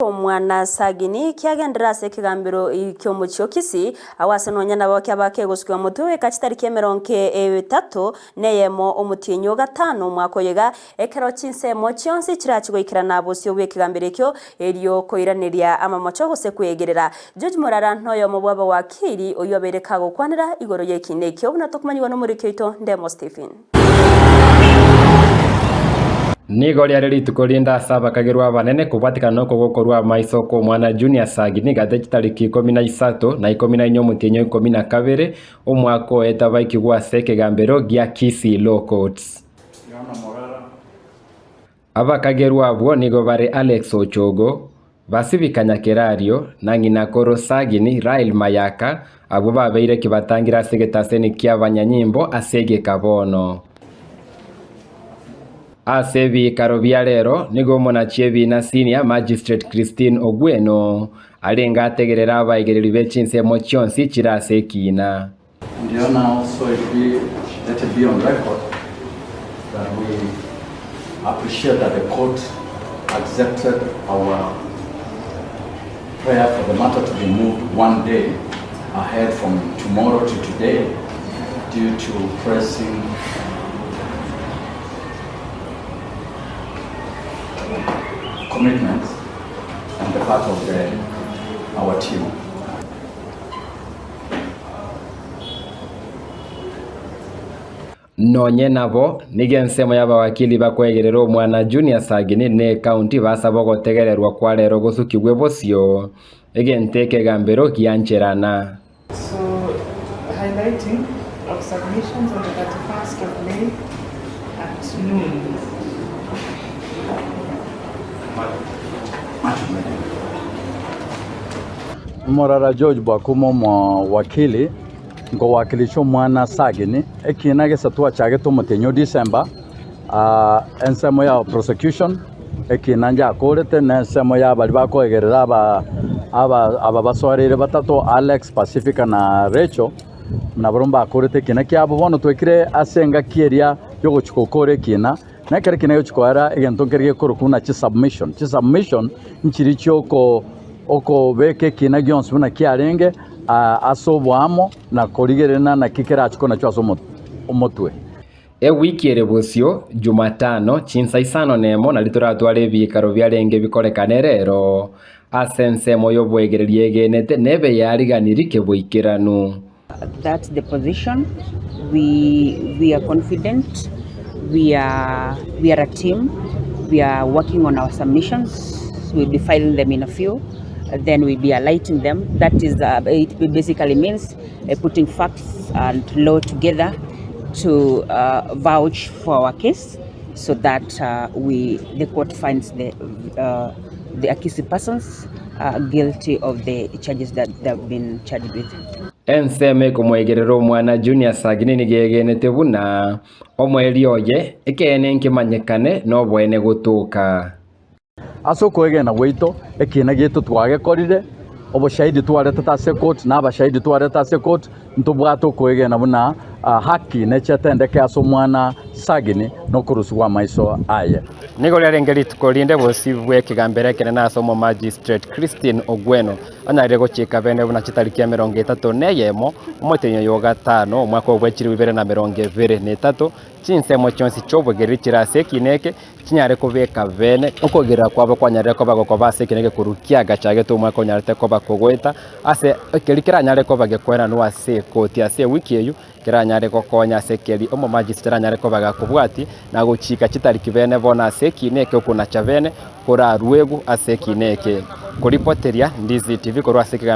Omwana Sagini kiagenderera ase ekegambero ki'omochie o Kisii, agwo ase nonya nabo kiaba kegosukiwa motwe goika chitariki emerongo etato neyemo omotienyi o gatano omwaka oyo iga, ekero chinsemo chionsi chirachie goikerana bosio bw'ekegambero ekio, erio koiraneria amamocho gose kwegerera. George Morara noyomo bw'abawakili oyio obeire kagokwanera igoro y'ekiina ekio, buna tokomanyigwa nomoriki oito Ndemo Stephen. Nigo riare rituko rinde ase abakagerwa abanene kobwatekana nokogokorwa amaiso kw'omwana Junior Sagini gati chitariki 13 na 14 omotienyi o 12 omwaka oeta baikigwe ase ekegambero gia Kisii Law Courts. Abakagerwa abwo nigo bare Alex Ochogo, Basibika Nyakerario, na ng'ina koro Sagini Rael Mayaka, abwo babeire kibatangire ase egetaseni ki'abanyanyimbo ase egeka bono. Ase ebiikaro bia rero nigo omonachi ebiina Senior Magistrate Christine Ogweno arenge ategerere abaegereri be chinsemo chionsi chire ase ekiina. And your Honor also it be, let it be on record that we appreciate that the court accepted our prayer for the matter to be moved one day ahead from tomorrow to today due to pressing commitments on the part of the, our team. Nonye nabo, nigo ensemo y'abawakili bakwegerera omwana Junior Sagini ne ekaunti basaba ogotegererwa kwa rero gosukigwe bosio, egento ekegambero giancherana. So highlighting of submissions on the 31st of May at noon. Omorara George Bwakumo omowakili nkowakilisha omwana Sagini, ekiina gesa twachagete omotienyi o December, ensemo ya prosecution ekiina njakorete na ensemo ya baria bakoegerera aba aba aba basoereire batato Alex, Pacifica na Rachel, nabarobwo mbakorete ekiina kiabo. Bono twekire ase engaki eria yogochia gokora ekiina. Na ekero ekiina gegochia koera, egento nkere gekorokwa buna chisubmission. Chisubmission nchiria chioko okobeka ekiina gionsi buna kiarenge ase oboamo na korigereria naki kerachie konachwa ase omotwe. Ewiki ere bosio, Jumatano, chinsa isano nemo nario toratware ebiikaro biarenge bikorekane rero, ase ensemo y'oboegereria egenete nebe yariganirie keboikeranu. That's the position we, we are confident we are, we are a team we are working on our submissions we'll be filing them in a few then we'll be alighting them that is uh, it basically means uh, putting facts and law together to uh, vouch for our case so that uh, we the court finds the uh, the accused persons uh, guilty of the charges that they've been charged with. Ensemo ekomoegerera omwana Junior Sagini nigo egenete buna omoerio oye ekeene nkemanyekane noboene gotoka. Ase okwegena gwaito, ekiina giaito twagekorire, oboshahidi twaretete ase court, na abashahidi twarete ase court, ntobwate okwegena buna haki nechetendeke ase omwana Sagini na okorusigwa amaiso aye. Nigo riarenge rituko rinde bosio bw'ekegambero ekenene ase omomagistrate Christine Ogweno anyarire gochika bene buna chitariki emerongo etato neyemo omotenyi oyo o gatano omwaka o bwe chilifu ibere na emerongo ebere na etato, chinsemo chionsi chi'obogereri chire ase ekina eke chinyare kobeka bene okogerera kwabo kwanyarire koba gokoba ase ekina egekuru kiagachagetwe omwaka onyarete koba kogoeta ase ekeri keranyare koba gekoenanwa ase ekoti ase ewiki eyio keranyare gokonya ase ekeri omomajisi teranyare koba gakobwati na gochika chitariki bene bono ase ekina eke okonacha bene koraruegwe ase ekina eke. Koripoteria Ndizi TV korwa ase ekegambi.